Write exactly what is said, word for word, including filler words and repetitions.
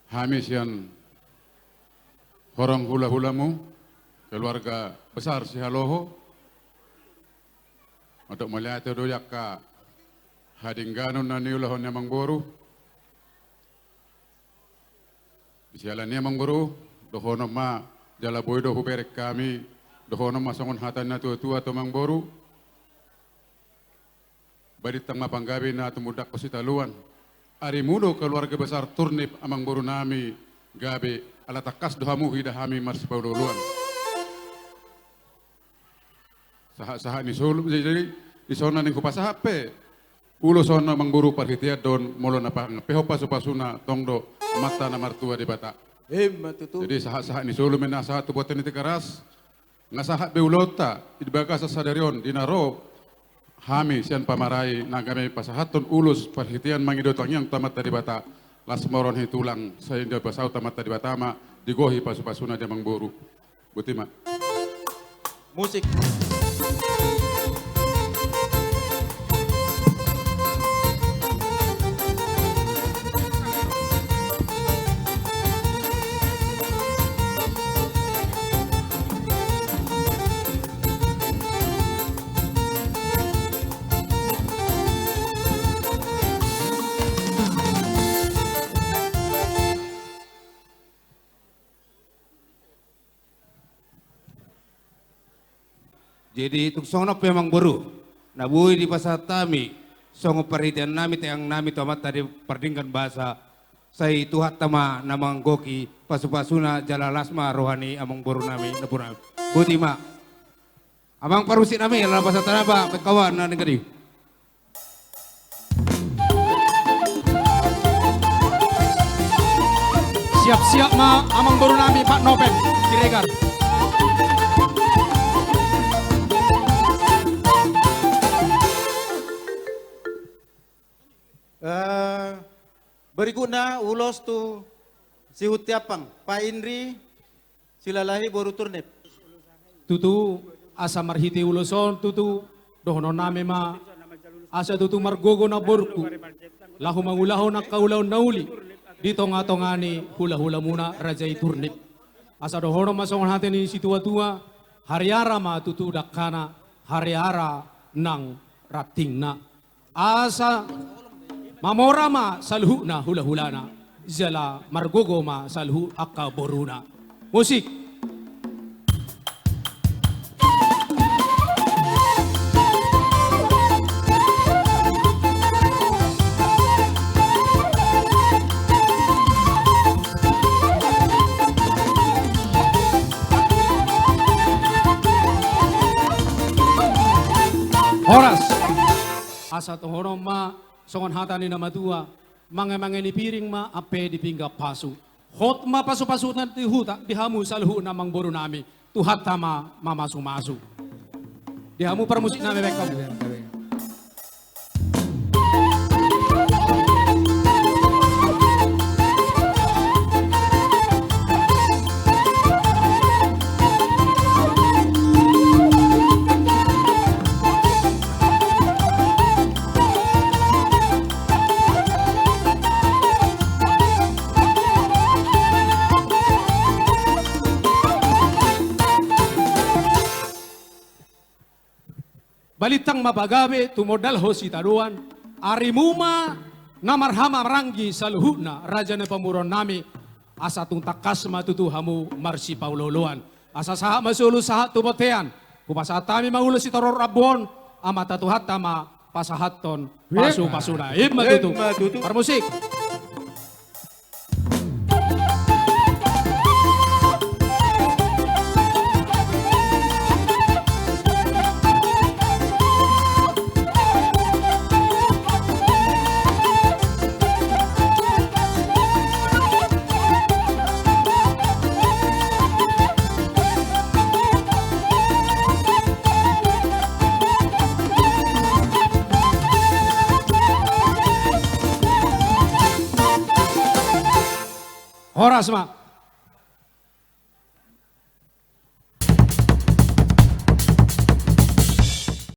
hami sian horong hula-hulamu, keluarga besar Sihaloho. Mandok mauliate do di angka hadengganon na niulahon ni amangboru. Siala ni i amangboru, dohonon ma, jala boi do hubereng hami, dohonon ma songon hata ni natua-tua tu amangboru. Balintang ma panggabe na tumundalhon sitadoan. Arimu do keluarga besar Turnip amangboru nami gabe, ala tangkas do hamu huida hami marsipaolo-oloan. Sahat-sahat ni solu, jadi, jadi, di son na naeng hupasahat pe ulos on amangboru, parhitean do on, molo na pangapehon pasu-pasuna tong do Amanta na martua Debata. Ima tutu. Jadi sahat-sahat ni solu ma na sahat tu bontean ni Tigaras, nga sahat be ulaonta di bagasan sadari on, di na ro hami sian pamarai na gabe pasahathon ulos parhitean mangido tangiang tu Amanta Debata, las ma roha ni tulang, sai dipasaut Amanta Debata ma, digohi pasu-pasuna di amangboru. Boti ma. Musik. Jadi tung songon on pe amangboru, na boi dipasahat hami songon parhitean nami, tangiang nami tu Amanta di pardenggan basa, sai Tuhanta ma na manggohi pasu-pasuna, jala las ma roha ni amangboru nami, namboru nami. Boti ma. Amang parmusik nami, laos pasahat hami ma, baen hamu ma na denggan i. Siap-siap ma amangboru nami Pak Nopen Siregar. Eh, berikutna ulos tu Sihuntiampang, Pak Indri Silalahi boru Turnip. Tutu, asa marhite ulos on tutu, dohonon nami ma, asa tutu margogo namborungku laho mangulahon angka ulaon na uli di tonga-tonga ni hula-hulamuna raja i Turnip. Asa dohonon ma songon hata ni situa-tua, hariara ma tutu dangkana, hariara nang rantingna. Asa mamora ma saluhutna hula-hulana, jala margogo ma saluhut angka boruna. Musik. Horas. Asa dohonon ma songon hata ni na matua, mange-mange ni piring ma ampe di pinggan pasu. Hot ma pasu-pasuna di huta, di hamu saluhutna amangboru nami, Tuhanta ma mamasu-masu. Di hamu parmusik nami, baen hamu. Balintang ma pagabe tumundalhon sitadoan, arimu ma na marhaha maranggi saluhutna raja ni pamoruon nami, asa tung tangkas ma tutu hamu marsipaolo-oloan. Asa sahat ma solu sahat tu bontean, hupasahat hami ma ulos sitorop rambu on, Amanta Tuhanta ma pasahathon pasu-pasuna. Ima tutu. Ima tutu. Parmusik. Horas ma.